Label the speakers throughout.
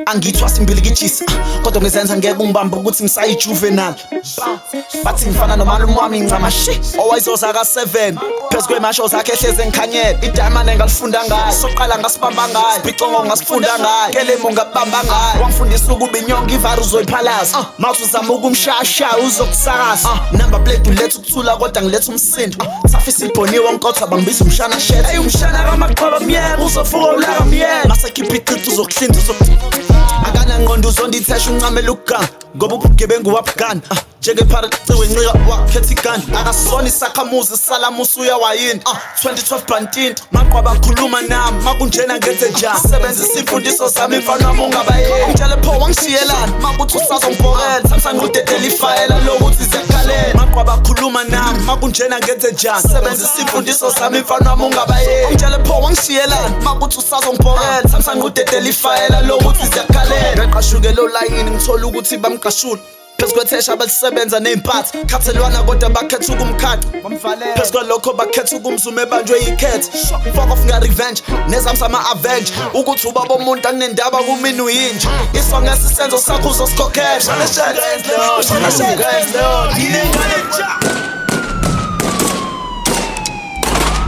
Speaker 1: Angithwasi imbilikijisi, kodwa ngizenza ngeke ungibambe ukuthi ngisayi-juvenile. Bathi ngifana nomalume wami ncamashi owayizoza ka-7 phezu kwemasho zakhe ehlezi engikhanyela. Idayimane ngalifunda ngayo, soqala ngasibamba ngayo, sibhicongo ngasifunda ngayo, kelemu ngabamba ngayo. Wangifundisa ukuba inyongo ivari uzoyiphalaza, mawuthi uzama ukumshayashaya uzokusakaza. Number plate uletha ukuthula kodwa ngiletha umsindo. Safisa ibhoniwe nkotha bangibiza umshana shet. Ey umshana kamaqhwaba myeke uzofuka ulaka myeke. Masekhipha ichithi uzokuhlinza akanangqondo uzondithesha uncamela ukuganga ngoba ubugebengu wabugana njengepharaciwe ncika wakhetha igani akasona isakhamuzi salamusi uyawayini 2012 bhantinti maqwaba khuluma nami makunjena ngenze njani sebenzisa imfundiso zami mfana wami ungabayeki ungitshele pho wangishiyelani makuthi usazongibhokela samsanga udedela ifayela lokuthi ziyakhalela maqwaba khuluma nami makunjena ngenze njani sebenzisa imfundiso zami mfana wami ungabayeki ungitshele pho wangishiyelani makuthi usazongibhokela samsanga udedela ifayela lokuthi ziyakhalela ngaqashukela olayini ngithola ukuthi bamqashula phezu kwethesha balisebenza ney'mpatha khathelwana kodwa bakhetha ukumkhaca phezu kwalokho bakhetha ukumzuma ebanjwe yikhethe fuck off nga-revenge nezami sama-avenge ukuthi ubaba omuntu anginendaba kumina uyinja isongesi isenzo sakho uzosikhokhela.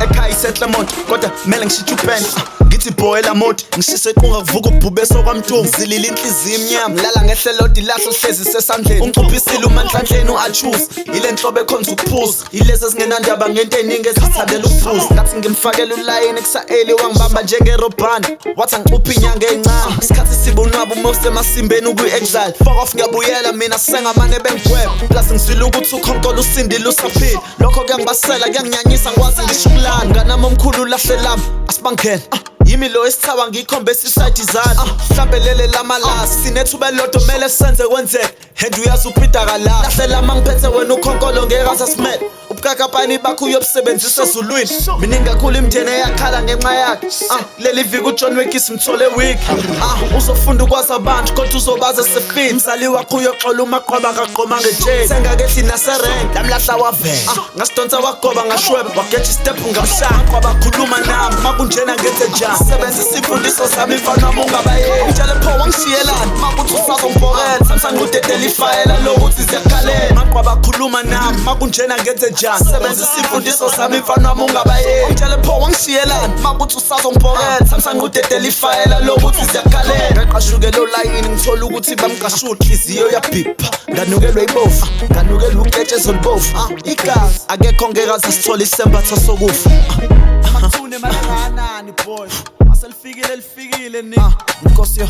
Speaker 1: Ekhaya isehle moto kodwa kumele ngishintshe upende ngithi bhoyela moto ngishise iqunga kuvuka ubhubeso kwamntungu zilila inhliziyo imnyama ngilala ngehlelo dilahlo hlezi sesandleni ungicuphisile umanhlanhleni u-achuze ile nhlobo ekhonza ukuphuza ilezi ezingenandaba ngento ey'ningi ezithandela ukuphuza ngathi ngimfakela ulayini kusa-eli wangibamba njengerobhani wathi angicuphe inyanga ey'ncane isikhathi sibunwaba uma usemasimbeni ukwi-exile fuck off ngiyabuyela mina sengamane bengigweba plus ngizwile ukuthi ukhonkolo usindile usaphila lokho kuyangibasela kuyanginyanyisa ngikwazi ngisho ukulala nganami omkhulu lahle lami asibangene yimi lo esithaba ngiyikhombe esisayidi izandla mhlambe lele lamalasi sinethuba elilodwa kumele senze kwenzeke and uyazi uphida kala lahle lama ngiphethe wena ukhonkolo ngeke asasimele ubukakapani bakho uyobusebenzisa ezulwini miningi kakhulu imindeni eyakhala ngenxa yakhe leli viki uJohn Wick simthole week uzofunda ukwazi abantu kodwa uzobaza sefile umzali wakho uyoxola umaqhwaba kaqoma ngetsheni sengakehli naserenk lamlahla wavela ngasidonsa wagoba ngashweba wageja istep ngamshaya maqhwaba khuluma nami makunjena ngenze njani sebenzisa imfundiso zami mfana wami ungabayeki ungitshele pho wangishiyelani makuthi usazongibhokela samsanga udedela ifayela lokuthi ziyakhalela maqhwaba khuluma nami makunjena ngenze njani sebenzisa imfundiso zami mfana wami ungabayeki ungitshele pho wangishiyelani makuthi usazongibhokela samsanga udedela ifayela lokuthi ziyakhalela ngaqashukela olayini ngithola ukuthi bamqashula inhliziyo yabhipha nganukelwa ibofu nganukelwa uketshezi olubofu igazi akekho ngeke aze asithole isembatho sokufa
Speaker 2: Amathune malanganani boy. Maselifikile lifikile ni.
Speaker 1: Nkosi yo.